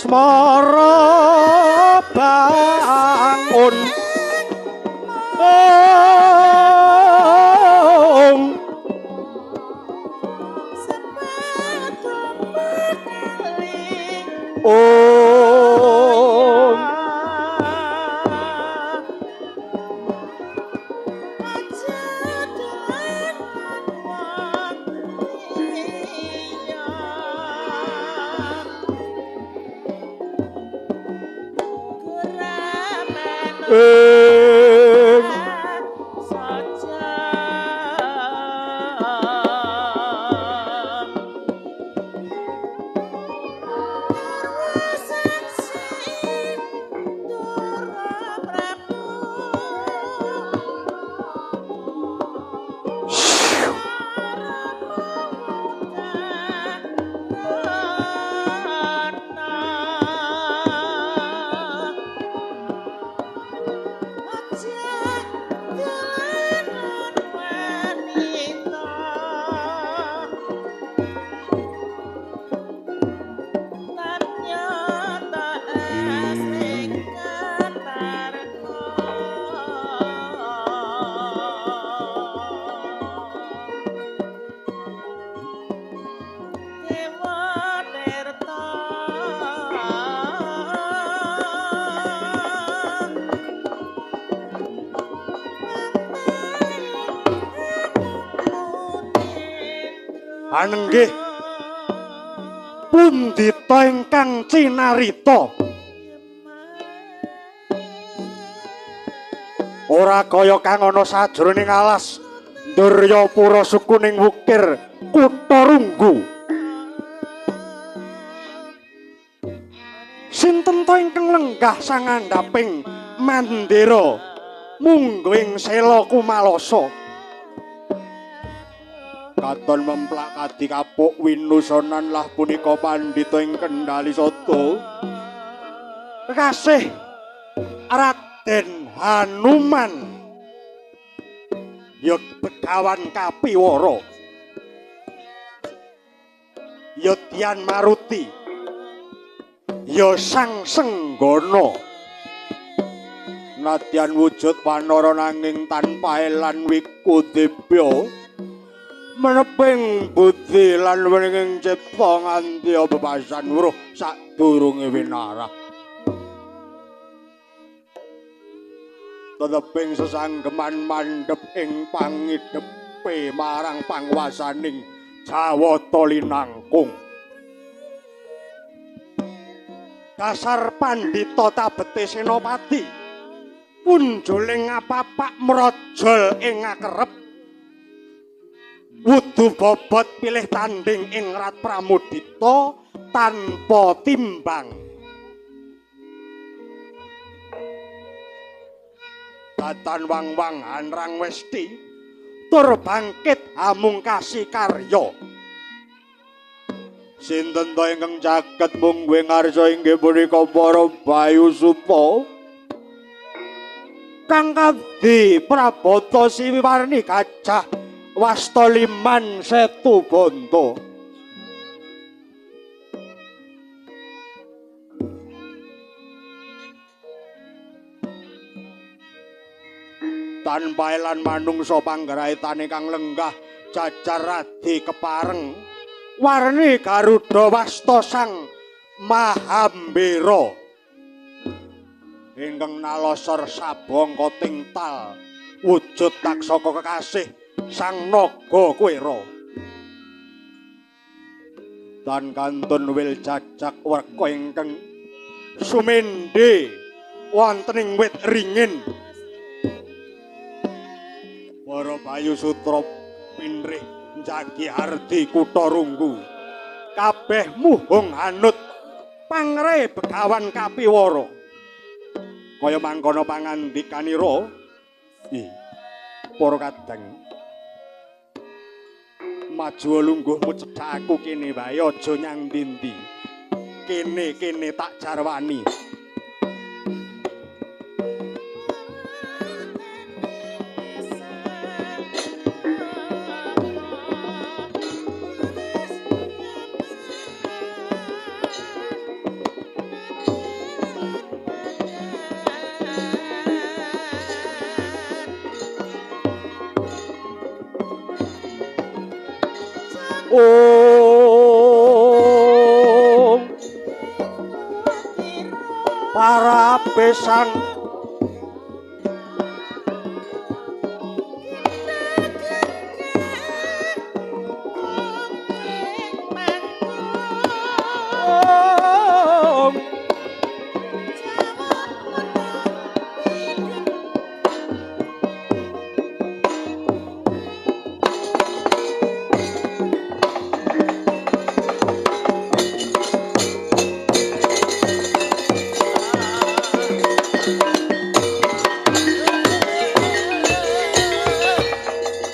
Asmara bangun Om Anenggih pundhita ingkang cinarita ora kaya kang ana sajroning alas Nduryapura sukuning wukir kutha Runggu. Sinten to ingkang lenggah sangandhaping mandira mungguing sela kumalasa? Katon memplak kadi kapuk winusonan lah punika pandhita ing Kendali Sada. Kekasih Raden Hanuman ya Begawan Kapiwara, ya Dian Maruti, ya Sang Senggana. Nadyan wujud wanara nanging tanpa elan wikudibya meneping budi lan wening cipta nganti bebasan weruh sadurunge winarah. Teteping sesanggeman mandhep ing pangidepe marang pangwasaning Jawata linangkung. Dasar pandhita tabete senopati punjuling ngapapak mrojol ing ngakerep wudu bobot pilih tanding ing Rat Pramudita tanpa timbang. Datan wang-wang hanrang westi tur bangkit hamungkasi karya. Sinten to ingkang caket mungguh ngarsa inggih punika para Bayu Suta kang kadhi prabata siwiwarni gajah wasta liman setu banta. Tanpa elan manungsa panggraitane kang lenggah jajar radi kepareng warni Garuda wasta sang Mahambira ingkang nalosor sabangka tingtal wujud taksaka kekasih sang naga Kwera. Tan kantun wil jajak werka ingkang sumendhe wonten ing wit ringin. Para Bayu Sutra pinrih njagi hardi kutha Runggu. Kabeh muhung hanut pangre Begawan Kapiwara. Kaya mangkono pangandikanira, para kadang maju lungguhmu cedhak aku kene wae aja nyang ndi-ndi. Kene-kene tak jarwani. Om para besang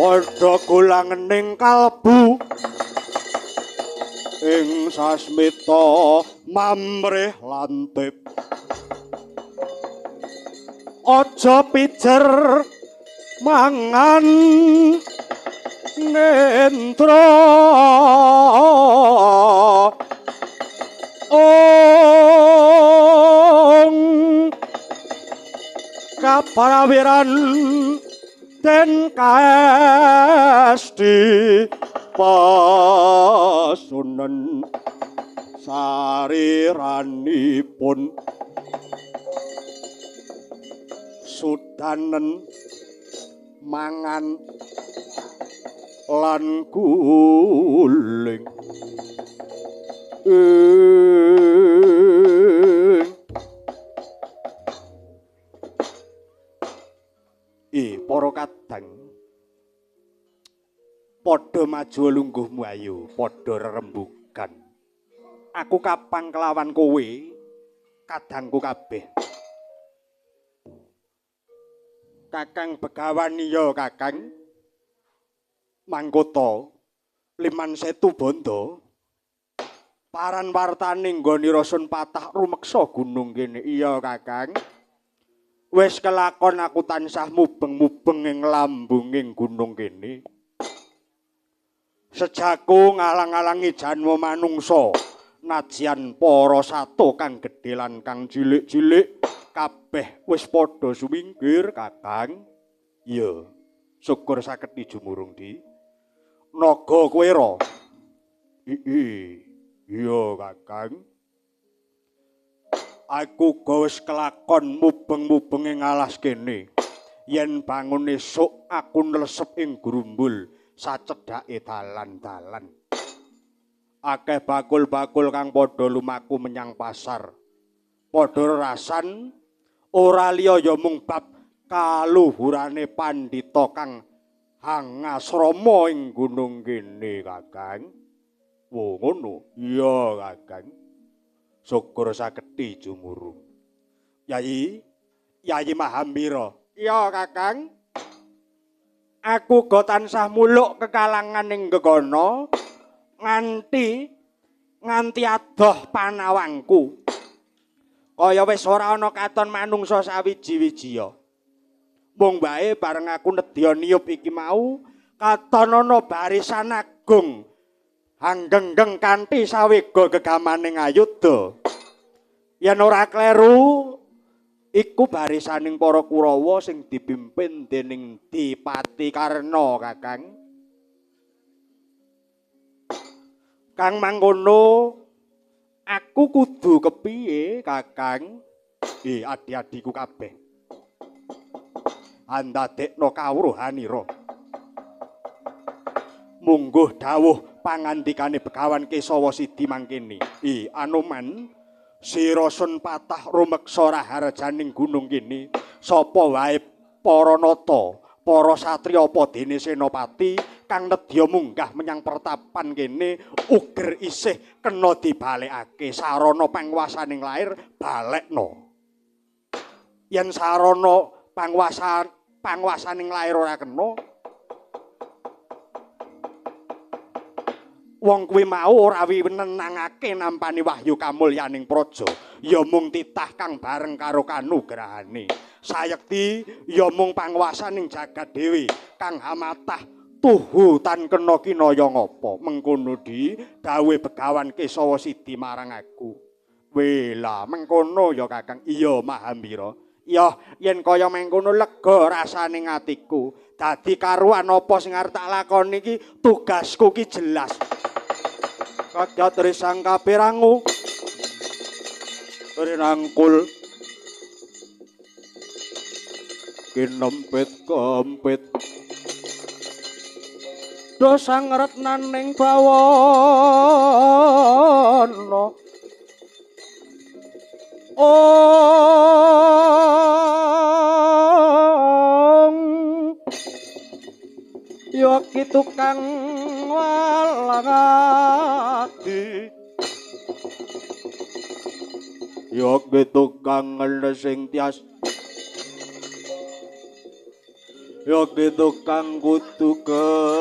padha gulangening kalbu ing sasmita mamrih lantip aja pijer mangan nendra ong kaparawiran den kaesti pasunan sariranipun sudanen mangan lan guling para kadang padha maju lungguhmu ayo padha rerembugan aku kapang kelawan kowe kadangku kabeh Kakang Begawan iya Kakang Mangkota Liman Setu Bondo paran wartane nggone rasun patah rumeksa gunung kene iya Kakang. Wis kelakon aku tansah mubeng-mubeng ing lambunging gunung kene. Sejaku ngalang-alangi janma manungsa, najian para sato kang gedhe lan kang cilik-cilik kabeh wis padha sumingkir, Kakang. Iya, syukur saged jumurung di. Naga kowe ra? Iya, Kakang. Aku uga wis kelakon mubeng-mubeng ing alas kene. Yen bangun esuk aku nlesep ing grumbul sacedhake dalan-dalan. Akeh bakul-bakul kang padha lumaku menyang pasar. Padha rasan ora liya ya mung bab kaluhurane pandhita kang hangasrama ing gunung kene, Kakang. Wo ngono? Iya, Kakang. Syukur saketi jumurung. Yayi, Yayi Mahambira. Iya, Kakang. Aku uga tansah muluk kekalangan ing gegana nganti adoh panawangku. Kaya wis ora ana katon manungsa sawiji-wijiya. Mung wae bareng aku nedya niyup iki mau, katon ana barisan agung anggenggeng kanthi sawega gegamaning ayuda. Yen ora kleru, iku barisaning para Kurawa sing dipimpin dening Dipati Karna, Kakang. Kang mangkono aku kudu kepiye, Kakang? Adi-adiku kabeh. Andadekno kawruhanira. Mungguh dawuh pangandikane Begawan Kesawa Sidi mangkene. Anoman, sira sun patah rumeksa raharjaning gunung kene. Sapa wae para nata, para satriya apa dene senopati kang nedya munggah menyang pertapan kene uger isih kena dibalekake sarana panguwasaning lair balekno. Yen sarana panguwasaning lair ora kena, wong kuwi mau ora winenangake nampani wahyu kamulyaning praja, ya mung titah kang bareng karo kanugrahane. Sayekti ya mung panguwasaning jagat dhewe kang hamatah tuhu tan kena kinaya ngapa. Mengkono di dawuhe Begawan Kesawa Sidi marang aku. Wela, mengkono ya Kakang. Iya Mahambira. Ya, yen kaya mengkono lega rasane atiku. Dadi karuan apa sing arep tak lakoni iki, tugasku ki jelas. Kagyat risang kapirangu rinangkul kinempit kempit dosa ngretnaning bawana. Ong ya ki tukang walang adi, ya ki tukang sing tias, ya ki tukang kudu garing.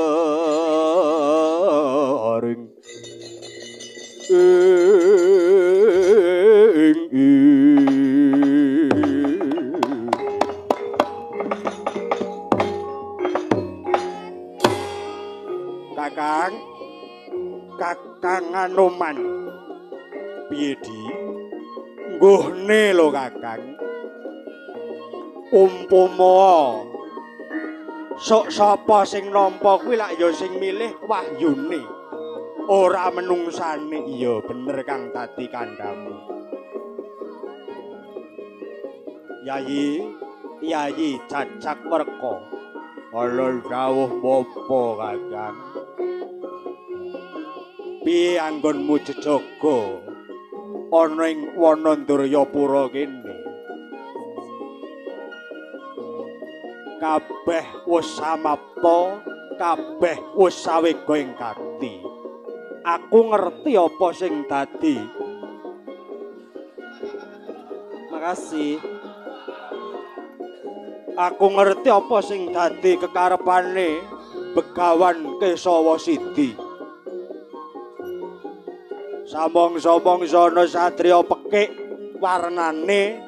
Kakang, Kakang Anoman, piye di? Ngguhne lho Kakang. Umpama sok sapa sing nampa kuwi lak ya sing milih wahyune, ora menungsane. Iya bener kang dadi kandhamu. Yayi, Yayi Cacak Werka. Ana dawuh bapa Kakang. Piye anggonmu jejaga ana ing Wanandaryapura kene? Kabeh wis samapta, kabeh wis sawega ing gati. Aku ngerti apa sing dadi. Makasih. Aku ngerti apa sing dadi kekarepane Begawan Kesawa Sidi. Samong-samong ana satriya pekik warnane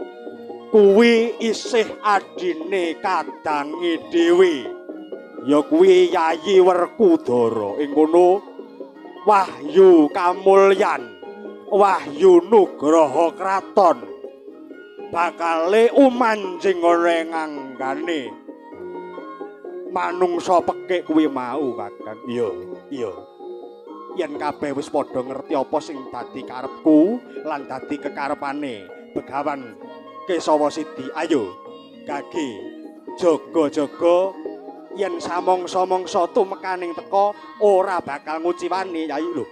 kuwi isih adine kadange dhewe. Ya kuwi Yayi Werkudara. Ing kono wahyu kamulyan, wahyu nugraha kraton bakale umanjing ana ing anggane manungsa pekik kuwi mau Kakang. Iya, iya. Yen kabeh wis padha ngerti apa sing dadi karepku lan dadi kekarepane Begawan Kesawa Sidi, ayo gage jaga-jaga yen samangsa-mangsa tumekaning teka ora bakal nguciwani. Yayi lho,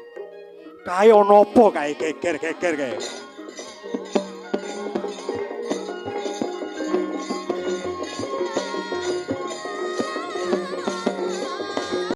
kae ana apa kae geger-geger kae?